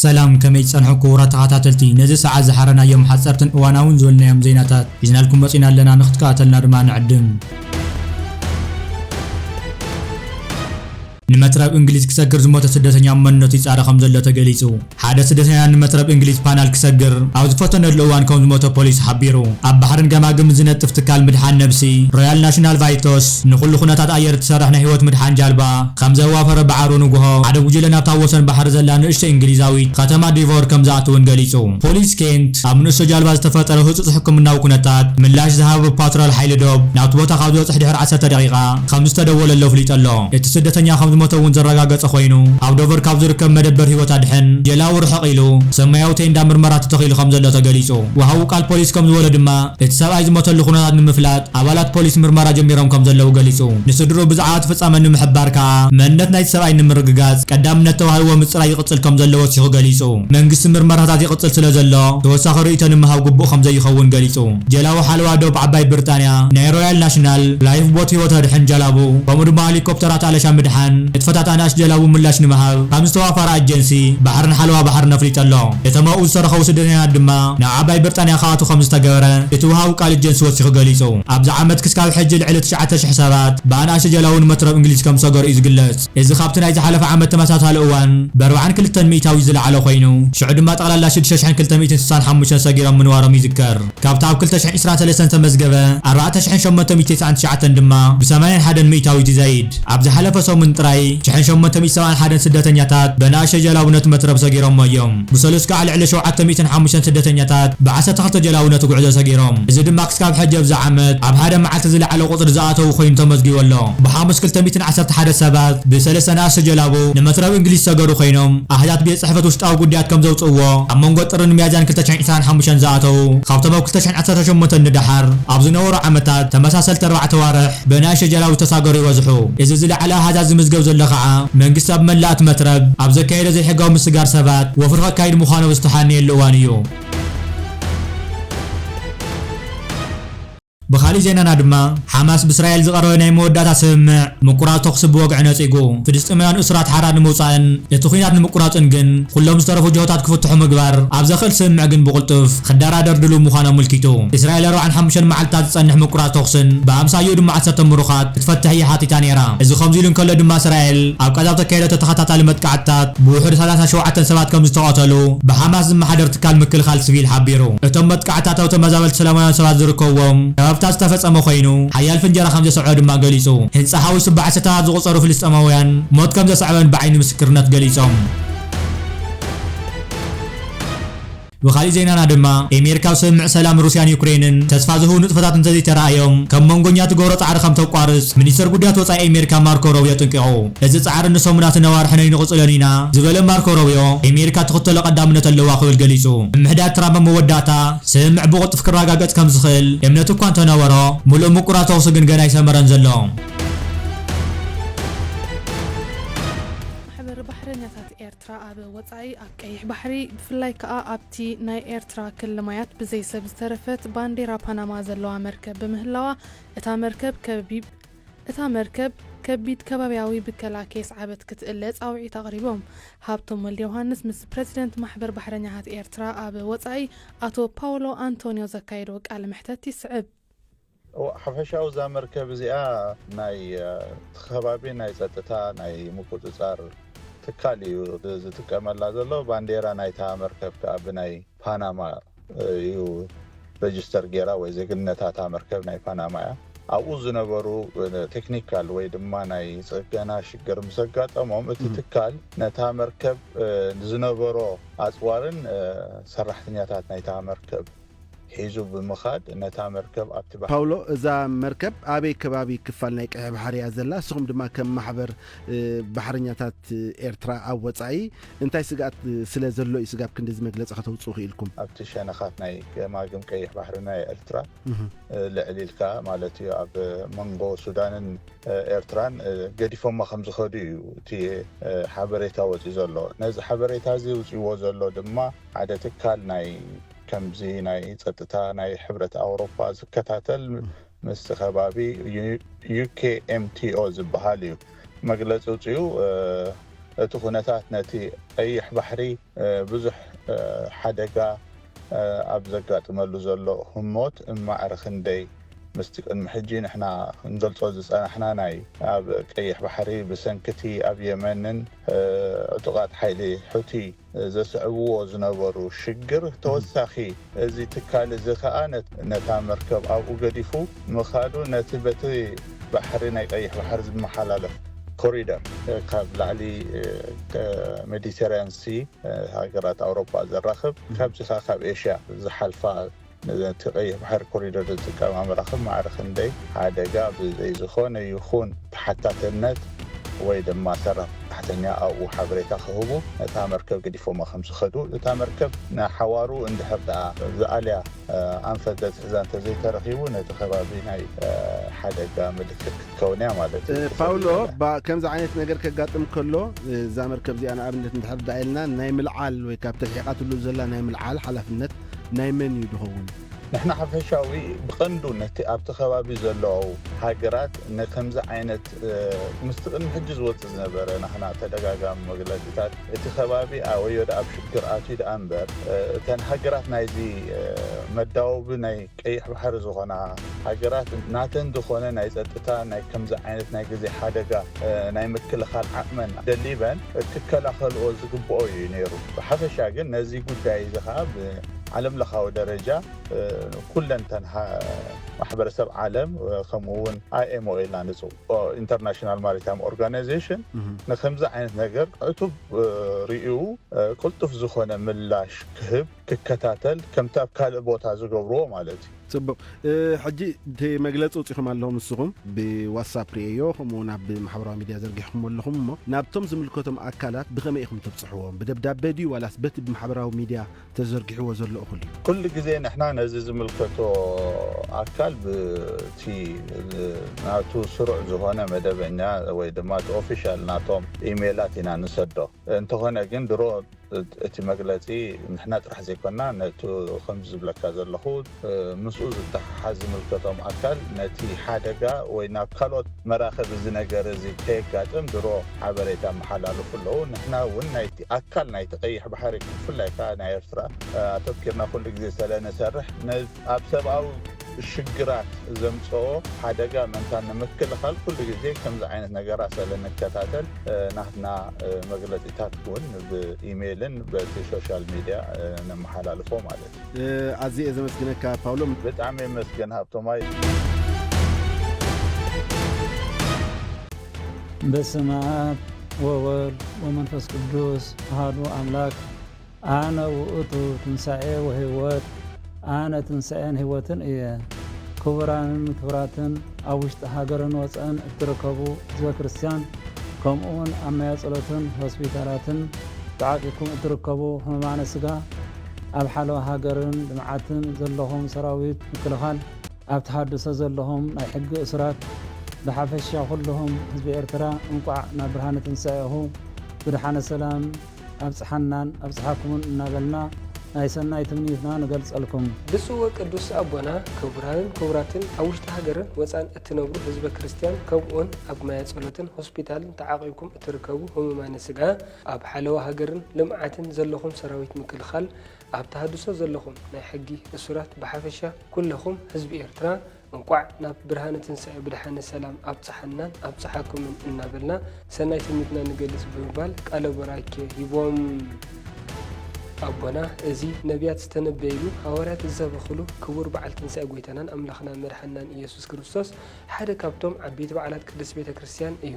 ሰላም፣ ከመይ ጸንሑ ክቡራት ተኸታተልቲ? ነዚ ሰዓት ዝሓረናዮም ሓጸርትን እዋናውን ዝበልናዮም ዜናታት ሒዝናልኩም መጺና ኣለና። ንክትከታተልና ድማ ንዕድም። ንመትረብ እንግሊዝ ክሰግር ዝሞተ ስደተኛ መንነቱ ይጻረ ከም ዘሎ ተገሊጹ። ሓደ ስደተኛ ንመትረብ እንግሊዝ ፓናል ክሰግር ኣብ ዝፈተነሉ እዋን ከም ዝሞተ ፖሊስ ሓቢሩ። ኣብ ባሕርን ገማግምን ዝነጥፍ ትካል ምድሓን ነብሲ ሮያል ናሽናል ቫይቶስ ንኹሉ ኩነታት ኣየር እትሰርሕ ናይ ህይወት ምድሓን ጃልባ ከም ዘዋፈረ ብዓርቢ ንግሆ ሓደ ጉጅለ ናብታ ወሰን ባሕሪ ዘላ ንእሽቶ እንግሊዛዊት ከተማ ዲቮር ከም ዝኣትውን ገሊጹ። ፖሊስ ኬንት ኣብ ንእሽቶ ጃልባ ዝተፈጠረ ህጹጽ ሕክምናዊ ኩነታት ምላሽ ዝሃበ ፓትሮል ሓይሊ ዶብ ናብቲ ቦታ ካብ ዝበጽሕ ድሕሪ ዓሰርተ ደቂቓ ከም ዝተደወለሎ ኣፍሊጡ ኣሎ። እቲ ስደተኛ ከም ዝሞተ እውን ዘረጋገጸ ኮይኑ፣ ኣብ ዶቨር ካብ ዝርከብ መደበር ህይወት ኣድሕን ጀላቡ ርሕቕ ኢሉ ሰማያዊ ቴንዳ ምርመራ ተተኺሉ ከም ዘሎ ተገሊጹ። ወሃቡ ቃል ፖሊስ ከም ዝበሎ ድማ፣ እቲ ሰብኣይ ዝሞተሉ ኩነታት ንምፍላጥ ኣባላት ፖሊስ ምርመራ ጀሚሮም ከም ዘለዉ ገሊጹ። ንስድርኡ ብዛዕባ እቲ ፍጻመ ንምሕባር ከኣ መንነት ናይቲ ሰብኣይ ንምርግጋጽ ቀዳምነት ተዋሂብዎ ምጽራይ ይቕጽል ከም ዘሎ ወሲኹ ገሊጹ። መንግስቲ ምርመራታት ይቕጽል ስለ ዘሎ፣ ተወሳኺ ርእይቶ ንምሃብ ግቡእ ከም ዘይኸውን ገሊጹ። ጀላቡ ሓለዋ ዶብ ዓባይ ብሪጣንያ ናይ ሮያል ናሽናል ላይፍ ቦት ህይወት ኣድሕን ጀላቡ፣ ከምኡ ድማ ሄሊኮፕተራት ኣለሻ ምድሓን ንጥፈታት ኣናእሽቱ ጀላቡ ምላሽ ንምሃብ ከም ዝተዋፈራ ኤጀንሲ ባሕርን ሓለዋ ባሕርን ኣፍሊጡ ኣሎ። እቶም ኣብኡ ዝተረኸቡ ስደተኛታት ድማ ናብ ዓባይ ብሪጣንያ ክኣትዉ ከም ዝተገበረ እቲ ወሃቢ ቃል ኤጀንሲ ወሲኹ ገሊጹ። ኣብዚ ዓመት ክስካብ ሕጂ ልዕሊ ትሽዓተ ሽሕ ሰባት ብኣናእሽቱ ጀላቡ ንመትረብ እንግሊዝ ከም ዝሰገሩ እዩ ዝግለጽ። እዚ ካብቲ ናይ ዝሓለፈ ዓመት ተመሳሳሊ እዋን ብ ኣርባዓን ክልተን ሚእታዊት ዝለዓለ ኮይኑ፣ ሽዑ ድማ ጠቕላላ ሽዱሽተ ሽሕን ክልተ ሚእትን ስሳን ሓሙሽተን ሰጊሮም ምንባሮም ይዝከር። ካብቲ ኣብ ክልተ ሽሕን ዕስራን ሰለስተን ዝተመዝገበ ኣርባዕተ ሽሕን ሸሞንተ ሚእትን ተስዓን ትሽዓተን ድማ ብ ሰማንያን ሓደን ሚእታዊት ይዘይድ። ኣብ ዝሓለፈ ሰሙን ጥራይ ሽሕን ሸሞንተ ሚእትን ሰብዓን ሓደን ስደተኛታት ብናእሽተይ ጀላቡ ነቲ መትረብ ሰጊሮሞ እዮም። ብሰሉስ ከኣ ልዕሊ ሸውዓተ ሚእትን ሓሙሽተን ስደተኛታት ብ ዓሰርተ ክልተ ጀላቡ ነቲ ጉዕዞ ሰጊሮም። እዚ ድማ ክስካብ ሕጂ ኣብዚ ዓመት ኣብ ሓደ መዓልቲ ዝለዓለ ቁጽሪ ዝኣተዉ ኮይኑ ተመዝጊቡ ኣሎ። ብሓሙስ ክልተ ሚእትን ዓሰርተ ሓደ ሰባት ብሰለስተ ናእሽቱ ጀላቡ ንመትረብ እንግሊዝ ዝሰገሩ ኮይኖም፣ ኣሃዛት ቤት ጽሕፈት ውሽጣዊ ጉዳያት ከም ዘውጽእዎ፣ ኣብ መንጎ ጥርን ሚያዝያን ክልተ ሽሕን ዕስራን ሓሙሽተን ዝኣተዉ፣ ካብቶም ኣብ ክልተ ሽሕን ዓሰርተ ሸሞንተን ንደሓር ኣብ ዝነበሩ ዓመታት ተመሳሰልቲ ኣርባዕተ ኣዋርሕ ብናእሽቱ ጀላቡ ዝተሳገሩ ይበዝሑ። እዚ ዝለዓለ ኣሃዛት ዝምዝገብ ዘሎ ከኣ፣ መንግስቲ ኣብ መላእ እቲ መትረብ ኣብ ዘካየዶ ዘይሕጋዊ ምስጋር ሰባት ወፍሪ ከካይድ ምዃኑ ኣብ ዝተሓነየሉ እዋን እዩ። ብኻሊእ ዜናና ድማ፣ ሓማስ ብእስራኤል ዝቐረበ ናይ መወዳእታ ስምምዕ ምቁራጽ ተኹሲ ብወግዒ ነጺጉ። ፍልስጤማውያን እሱራት ሓራ ንምውጻእን እቲ ኲናት ንምቁራጽን ግን ኩሎም ዝተረፉ ጅሆታት ክፍትሑ ምግባር ኣብ ዘኽእል ስምምዕ ግን ብቕልጡፍ ክደራደር ድሉው ምዃኑ ኣመልኪቱ። እስራኤል ኣርባዓን ሓሙሽተን መዓልታት ዝጸንሕ ምቁራጽ ተኹስን ብኣምሳይኡ ድማ ዓሰርተ ምሩኻት ክትፈትሕ እያ ሓቲታ ነይራ። እዚ ከምዚ ኢሉ እንከሎ ድማ እስራኤል ኣብ ቃዛ ኣብ ተካየደቶ ተኸታታሊ መጥቃዕትታት ብውሕዱ ሰላሳ ሸውዓተ ሰባት ከም ዝተቐተሉ ብሓማስ ዝመሓደር ትካል ምክልኻል ስቪል ሓቢሩ። እቶም መጥቃዕትታት ኣብ ተመዛበልቲ ሰላማውያን ሰባት ዝርከብዎም ከባብታት ዝተፈጸመ ኮይኑ፣ ሓያል ፍንጀራ ከም ዘስዐቦ ድማ ገሊጹ። ህንጻ ሓዊሱ ብዓሰርተታት ዝቑጸሩ ፍልስጤማውያን ሞት ከም ዘስዐበን ብዓይኒ ምስክርነት ገሊጾም። ብኻሊእ ዜናና ድማ፣ ኣሜሪካ ኣብ ስምምዕ ሰላም ሩስያን ዩክሬንን ተስፋ ዝህቡ ንጥፈታት እንተዘይተራእዮም፣ ከም መንጎኛ ትገብሮ ጻዕሪ ከም ተቋርጽ ሚኒስተር ጉዳያት ወጻኢ ኣሜሪካ ማርኮ ሮቢዮ ኣጠንቂቑ። እዚ ጻዕሪ ንሰሙናትን ኣዋርሕን ኣይንቕጽሎን ኢና ዝበለ ማርኮ ሮቢዮ፣ ኣሜሪካ ትኽተሎ ቀዳምነት ኣለዋ ክብል ገሊጹ። ምምሕዳር ትራምፕ ኣብ መወዳእታ ስምምዕ ብቕልጡፍ ክረጋገጽ ከም ዝኽእል እምነት እኳ እንተነበሮ፣ ምሉእ ምቁራጽ ተኹሲ ግን ገና ኣይሰመረን ዘሎ። ማሕበር ባሕረኛታት ኤርትራ ኣብ ወጻኢ ኣብ ቀይሕ ባሕሪ፣ ብፍላይ ከኣ ኣብቲ ናይ ኤርትራ ክሊ ማያት ብዘይ ሰብ ዝተረፈት ባንዴራ ፓናማ ዘለዋ መርከብ ብምህላዋ፣ እታ መርከብ ከቢብ እታ መርከብ ከቢድ ከባብያዊ ብከላ ከየስዓበት ክትእለ ጻውዒት ኣቕሪቦም። ሃብቶም ወልደ ዮሃንስ ምስ ፕረዚደንት ማሕበር ባሕረኛታት ኤርትራ ኣብ ወጻኢ ኣቶ ፓውሎ ኣንቶንዮ ዘካየዶ ቃለ መሕተት ይስዕብ። እዋ፣ ሓፈሻዊ እዛ መርከብ እዚኣ ናይ፣ እ፣ እቲ ከባቢ ናይ ጸጥታ፣ ናይ ምቁጽጻር ትካል እዩ ዝ-፣ ዝጥቀመላ ዘሎ። ባንዴራ ናይታ መርከብ ከኣ ብናይ ፓናማ እዩ ረጅስተር ጌራ ወይ ዜግነታ እታ መርከብ ናይ ፓናማ እያ። ኣብኡ ዝነበሩ ቴክኒካል ወይ ድማ ናይ ጽገና ሽግር ምስ ኣጋጠሞም፣ እቲ እም። ትካል ነታ መርከብ፣ እ፣ ዝነበሮ ኣጽዋርን፣ እ፣ ሰራሕተኛታት ናይታ መርከብ ሒዙ ብምኻድ ነታ መርከብ ኣብቲ ባሕሪ ፓውሎ፣ እዛ መርከብ ኣበይ ከባቢ ክፋል ናይ ቀይሕ ባሕሪ እያ ዘላ? ንስኹም ድማ ከም ማሕበር፣ እ፣ ባሕረኛታት ኤርትራ ኣብ ወጻኢ እንታይ ስግኣት ስለ ዘሎ እዩ ስጋብ ክንድዚ መግለጺ ከተውጽኡ ክኢልኩም? ኣብቲ ሸነኻት ናይ ገማግም ቀይሕ ባሕሪ ናይ ኤርትራ፣ እህ። እ፣ ልዕል ኢልካ ማለት እዩ፣ ኣብ መንጎ ሱዳንን፣ እ፣ ኤርትራን፣ እ፣ ገዲፎማ ከም ዝኸዱ እዩ እቲ፣ እ፣ ሓበሬታ ወጺኡ ዘሎ። ነዚ ሓበሬታ እዚ ውጺዎ ዘሎ ድማ ሓደ ትካል ናይ ከምዚ ናይ ጸጥታ ናይ ሕብረት ኣውሮፓ ዝከታተል እህ። ምስቲ ከባቢ ዩ-፣ ዩ ኬ ኤም ቲ ኦ ዝበሃል እዩ። መግለጺ ውጺኡ፣ እ፣ እቲ ኩነታት ነቲ ቀይሕ ባሕሪ ብዙሕ ሓደጋ ኣብ ዘጋጥመሉ ዘሎ ህሞት እማዕረ ክንደይ ምስቲ ቅድሚ ሕጂ ንሕና ክንገልጾ ዝጸናሕና ናይ ኣብ ቀይሕ ባሕሪ ብሰንክቲ ኣብ የመንን ዕጡቓት ሓይሊ ሑቲ ዘስዕብዎ ዝነበሩ ሽግር ተወሳኺ እዚ ትካል እዚ ከኣ ነታ መርከብ ኣብኡ ገዲፉ ምኻዱ ነቲ በቲ ባሕሪ ናይ ቀይሕ ባሕሪ ዝመሓላለፍ ኮሪደር ካብ ላዕሊ ሜዲተራያን ሲ ሃገራት ኣውሮፓ ዘራኽብ ካብዚ ከኣ ካብ ኤሽያ ዝሓልፋ ነቲ ቀይሕ ባሕሪ ኮሪደር ዝጥቀማ መራኽብ ማዕረ ክንደይ ሓደጋ ብዘይ ዝኾነ ይኹን ተሓታትነት ወይ ድማ ሰራሕተኛ ኣብኡ ሓበሬታ ክህቡ ነታ መርከብ ገዲፎማ ከም ዝኸዱ እታ መርከብ ንሓዋሩ እንድሕር ደኣ ዝኣልያ ኣንፈት ዘትሕዛ እንተዘይተረኺቡ ነቲ ከባቢ ናይ ሓደጋ ምልክት ክትከውን እያ ማለት እዩ። ፓውሎ፣ ከምዚ ዓይነት ነገር ከጋጥም ከሎ እዛ መርከብ እዚኣ ንኣብነት እንድሕር ደኣ ኢልና ናይ ምልዓል ወይ ካብ ተልሒቓትሉ ዘላ ናይ ምልዓል ሓላፍነት ናይ መን እዩ ዝኸውን? ንሕና ሓፈሻዊ ብቐንዱ ነቲ ኣብቲ ከባቢ ዘለዉ ሃገራት ንከምዚ ዓይነት ምስቲ ቅድሚ ሕጂ ዝወፅእ ዝነበረ ናህና ተደጋጋሚ መግለፂታት እቲ ከባቢ ኣወዮ ደኣ ኣብ ሽግር ኣትዩ ደኣ እምበር እተን ሃገራት ናይዚ መዳወቢ ናይ ቀይሕ ባሕሪ ዝኾና ሃገራት ናተን ዝኾነ ናይ ፀጥታ ናይ ከምዚ ዓይነት ናይ ግዜ ሓደጋ ናይ ምክልኻል ዓቕመን ደሊበን ክከላኸልኦ ዝግብኦ እዩ ነይሩ። ብሓፈሻ ግን ነዚ ጉዳይ እዚ ከዓ ብዓለም ለኻዊ ደረጃ ኩለንተን ማሕበረሰብ ዓለም ከምኡ እውን ኣይኤምኦ ኢልና ንፅውዖ ኢንተርናሽናል ማሪታይም ኦርጋናይዜሽን ንከምዚ ዓይነት ነገር ዕቱብ ርእዩ ቅልጡፍ ዝኾነ ምላሽ ክህብ ክከታተል ከምቲ ኣብ ካልእ ቦታ ዝገብርዎ ማለት እዩ። ፅቡቕ። ሕጂ እቲ መግለፂ ውፂኹም ኣለኹም ንስኹም ብዋትሳፕ ርእየዮ ከምኡ እውን ኣብ ማሕበራዊ ሚድያ ዘርጊሕኩም ኣለኹም እሞ ናብቶም ዝምልከቶም ኣካላት ብኸመይ ኢኹም ተብፅሕዎም? ብደብዳቤ ድዩ ዋላስ በቲ ብማሕበራዊ ሚድያ ተዘርጊሕዎ ዘሎ እኹል እዩ? ኩሉ ግዜ ንሕና ነዚ ዝምልከቶ ኣካል ብቲ ናቱ ስሩዕ ዝኾነ መደበኛ ወይ ድማ እቲ ኦፊሻል ናቶም ኢሜላት ኢና ንሰዶ። እንተኾነ ግን ድሮ እቲ መግለፂ ንሕና ጥራሕ ዘይኮና ነቲ ከምዚ ዝብለካ ዘለኹ ምስኡ ዝተሓሓዝ ዝምልከቶም ኣካል ነቲ ሓደጋ ወይ ናብ ካልኦት መራኸቢ እዚ ነገር እዚ ከየጋጥም ድሮ ሓበሬታ መሓላለፉ ኣለዉ። ንሕና እውን ናይቲ ኣካል ናይቲ ቀይሕ ባሕሪ ብፍላይ ከዓ ናይ ኤርትራ ኣተኪርና ኩሉ ግዜ ስለንሰርሕ ኣብ ሰብኣዊ ሽግራት ዘምፅኦ ሓደጋ ምእንታን ንምክልኻል ኩሉ ግዜ ከምዚ ዓይነት ነገራት ስለንከታተል ናትና መግለፂታት እውን ብኢሜይልን በቲ ሶሻል ሚድያ ነመሓላልፎ ማለት እዩ። ኣዝየ ዘመስግነካ ፓውሎ። ብጣዕሚ የመስግን ሃብቶማይ። በስመ ኣብ ወወልድ ወመንፈስ ቅዱስ ኣሃዱ ኣምላክ ኣነ ውእቱ ትንሳኤ ወህይወት ኣነ ትንሳኤን ህይወትን እየ። ክቡራንን ክቡራትን ኣብ ውሽጢ ሃገርን ወፀእን እትርከቡ ህዝበ ክርስቲያን ከምኡውን ኣብ መያጸሎትን ሆስፒታላትን ተዓቂብኩም እትርከቡ ሕሙማነ ስጋ ኣብ ሓለዋ ሃገርን ልምዓትን ዘለኹም ሰራዊት ምክልኻል ኣብ ተሃድሶ ዘለኹም ናይ ሕጊ እሱራት ብሓፈሻ ኩልኹም ህዝቢ ኤርትራ እንቋዕ ናብ ብርሃነ ትንሳኤኹ ብድሓነ ሰላም ኣብጽሓናን ኣብጽሓኩምን እናበልና ናይ ሰናይ ትምኒትና ንገልጸልኩም። ብፁዕ ወቅዱስ ኣቦና ክቡራንን ክቡራትን ኣብ ውሽጢ ሃገርን ወፃን እትነብሩ ህዝበ ክርስትያን ከምኡውን ኣብ ማያ ጸሎትን ሆስፒታልን ተዓቂብኩም እትርከቡ ህሙማነ ስጋ ኣብ ሓለዋ ሃገርን ልምዓትን ዘለኹም ሰራዊት ምክልኻል ኣብ ተሃድሶ ዘለኹም ናይ ሕጊ እሱራት ብሓፈሻ ኩለኹም ህዝቢ ኤርትራ እንቋዕ ናብ ብርሃነ ትንሳኤ ብድሓነ ሰላም ኣብጽሓናን ኣብጽሓኩምን እናበልና ሰናይ ትምኒትና ንገልጽ ብምባል ቃለ ቡራኬ ሂቦም። ኣቦና እዚ ነቢያት ዝተነበይሉ ሃዋርያት ዝሰበኽሉ ክቡር በዓል ትንሳኤ ጎይታናን ኣምላኽናን መድሓንናን ኢየሱስ ክርስቶስ ሓደ ካብቶም ዓበይቲ በዓላት ቅድስት ቤተ ክርስቲያን እዩ።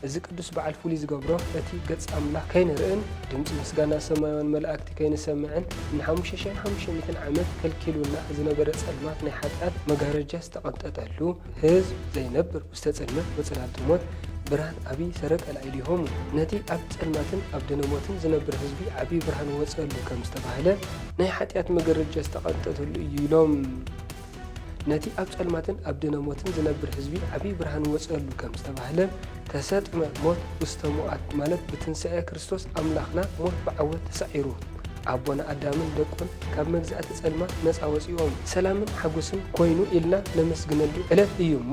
እዚ ቅዱስ በዓል ፍሉይ ዝገብሮ እቲ ገጽ ኣምላኽ ከይንርእን ድምጺ ምስጋና ሰማያውያን መላእክቲ ከይንሰምዕን ንሓሙሽተ ሽሕን ሓሙሽተ ሚእትን ዓመት ከልኪሉና ዝነበረ ጸልማት ናይ ሓጢኣት መጋረጃ ዝተቐንጠጠሉ ህዝብ ዘይነብር ውስተ ጽልመት ወጽላልቲ ሞት ብርሃን ኣቢ ሰረቀ ላዕሌሆሙ። ነቲ ኣብ ጸልማትን ኣብ ደነ ሞትን ዝነብር ህዝቢ ዓቢ ብርሃን ወጸሉ ከም ዝተባህለ ናይ ሓጢኣት መጋረጃ ዝተቐንጠተሉ እዩ ኢሎም። ነቲ ኣብ ጸልማትን ኣብ ደነ ሞትን ዝነብር ህዝቢ ዓቢ ብርሃን ወጸሉ ከም ዝተባህለ ተሰጥመ ሞት ውስተ ሞኣት ማለት ብትንሳኤ ክርስቶስ ኣምላኽና ሞት ብዓወት ተሳዒሩ። ኣቦና ኣዳምን ደቁን ካብ መግዛእቲ ጸልማት ነጻ ወጺኦም ሰላምን ሓጎስን ኮይኑ ኢልና ነመስግነሉ ዕለት እዩ እሞ፣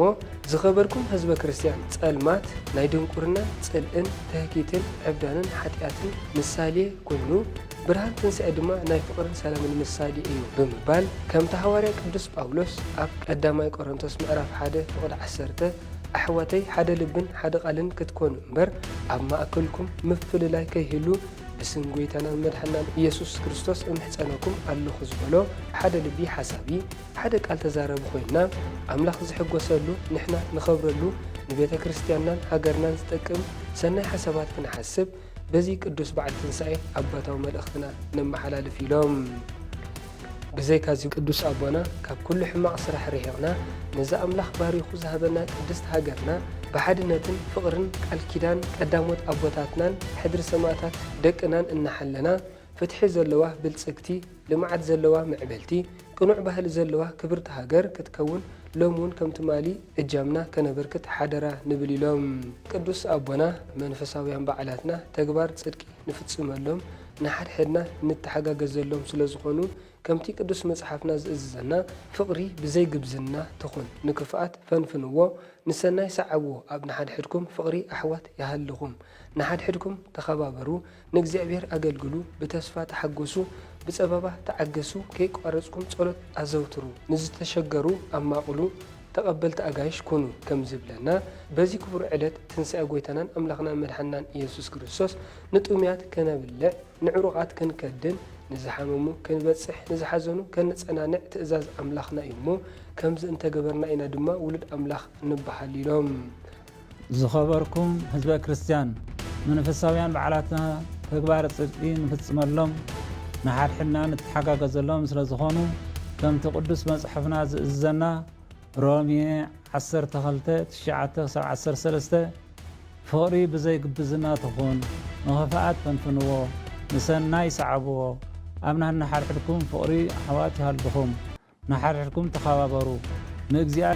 ዝኸበርኩም ህዝበ ክርስትያን፣ ጸልማት ናይ ድንቁርና፣ ጽልእን፣ ትህኪትን፣ ዕብዳንን ሓጢኣትን ምሳሌ ኮይኑ፣ ብርሃን ትንሳኤ ድማ ናይ ፍቕርን ሰላምን ምሳሌ እዩ ብምባል፣ ከምቲ ሃዋርያ ቅዱስ ጳውሎስ ኣብ ቀዳማይ ቆሮንቶስ ምዕራፍ ሓደ ፍቕዲ ዓሰርተ፣ ኣሕዋተይ ሓደ ልብን ሓደ ቃልን ክትኮኑ እምበር፣ ኣብ ማእከልኩም ምፍልላይ ከይህሉ ብስም ጎይታናን መድሓናን ኢየሱስ ክርስቶስ እምሕጸነኩም ኣለኹ ዝበሎ፣ ሓደ ልቢ ሓሳቢ፣ ሓደ ቃል ተዛረቢ ኮይንና፣ ኣምላኽ ዝሕጎሰሉ፣ ንሕና ንኸብረሉ፣ ንቤተ ክርስትያንናን ሃገርናን ዝጠቅም ሰናይ ሓሳባት ክንሓስብ በዚ ቅዱስ በዓል ትንሳኤ ኣባታዊ መልእኽትና ነመሓላልፍ ኢሎም። ብዘይካዚ ቅዱስ ኣቦና ካብ ኩሉ ሕማቕ ስራሕ ርሒቕና፣ ነዛ ኣምላኽ ባሪኹ ዝሃበና ቅድስቲ ሃገርና ብሓድነትን ፍቕርን ቃል ኪዳን ቀዳሞት ኣቦታትናን ሕድሪ ሰማእታት ደቅናን እናሓለና፣ ፍትሒ ዘለዋ ብልጽግቲ፣ ልምዓት ዘለዋ ምዕብልቲ፣ ቅኑዕ ባህሊ ዘለዋ ክብርቲ ሃገር ክትከውን ሎም እውን ከም ትማሊ እጃምና ከነበርክት ሓደራ ንብል ኢሎም። ቅዱስ ኣቦና መንፈሳውያን በዓላትና ተግባር ጽድቂ ንፍጽመሎም፣ ንሓድሕድና ንተሓጋገዘሎም ስለ ዝኾኑ፣ ከምቲ ቅዱስ መጽሓፍና ዝእዝዘና፣ ፍቕሪ ብዘይ ግብዝና ትኹን፣ ንክፍኣት ፈንፍንዎ፣ ንሰናይ ሰዓብዎ፣ ኣብ ንሓድሕድኩም ፍቕሪ ኣሕዋት ይሃልኹም፣ ንሓድሕድኩም ተኸባበሩ፣ ንእግዚኣብሔር ኣገልግሉ፣ ብተስፋ ተሓጎሱ፣ ብጸበባ ተዓገሱ፣ ከይቋረጽኩም ጸሎት ኣዘውትሩ፣ ንዝተሸገሩ ኣማቕሉ፣ ተቐበልቲ ኣጋይሽ ኩኑ ከም ዝብለና፣ በዚ ክቡር ዕለት ትንሳኤ ጎይታናን ኣምላኽናን መድሓንናን ኢየሱስ ክርስቶስ ንጥሙያት ከነብልዕ፣ ንዕሩቓት ክንከድን፣ ንዝሓመሙ ክንበጽሕ፣ ንዝሓዘኑ ከነጸናንዕ ትእዛዝ ኣምላኽና እዩ እሞ፣ ከምዚ እንተገበርና ኢና ድማ ውሉድ ኣምላኽ እንበሃል ኢሎም። ዝኸበርኩም ህዝበ ክርስትያን፣ መንፈሳውያን በዓላትና ተግባረ ጽድቂ ንፍጽመሎም፣ ንሓድሕድና ንተሓጋገዘሎም ስለ ዝኾኑ፣ ከምቲ ቅዱስ መጽሓፍና ዝእዝዘና፣ ሮሜ ዓሰርተ ክልተ፣ ትሽዓተ ክሳብ ዓሰርተ ሰለስተ፣ ፍቕሪ ብዘይ ግብዝና ትኹን፣ ንኽፍኣት ፈንፍንዎ፣ ንሰናይ ሰዓብዎ፣ ኣብ ነንሓድሕድኩም ፍቕሪ ኣሕዋት ይሃልኹም፣ ንሓድሕድኩም ተኸባበሩ፣ ንእግዚኣ-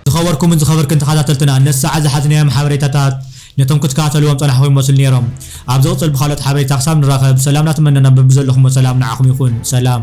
ዝኸበርኩምን ዝኸበርክን ተኸታተልትና፣ ነቲ ሰዓት ዝሓዝናዮም ሓበሬታታት ነቶም ክትከታተልዎም ጸናሕኩም ይመስሉ ነይሮም። ኣብ ዝቕጽል ብኻልኦት ሓበሬታ ክሳብ ንራኸብ፣ ሰላም እናተመነና፣ በብዘለኹሞ ሰላም ንዓኹም ይኹን። ሰላም።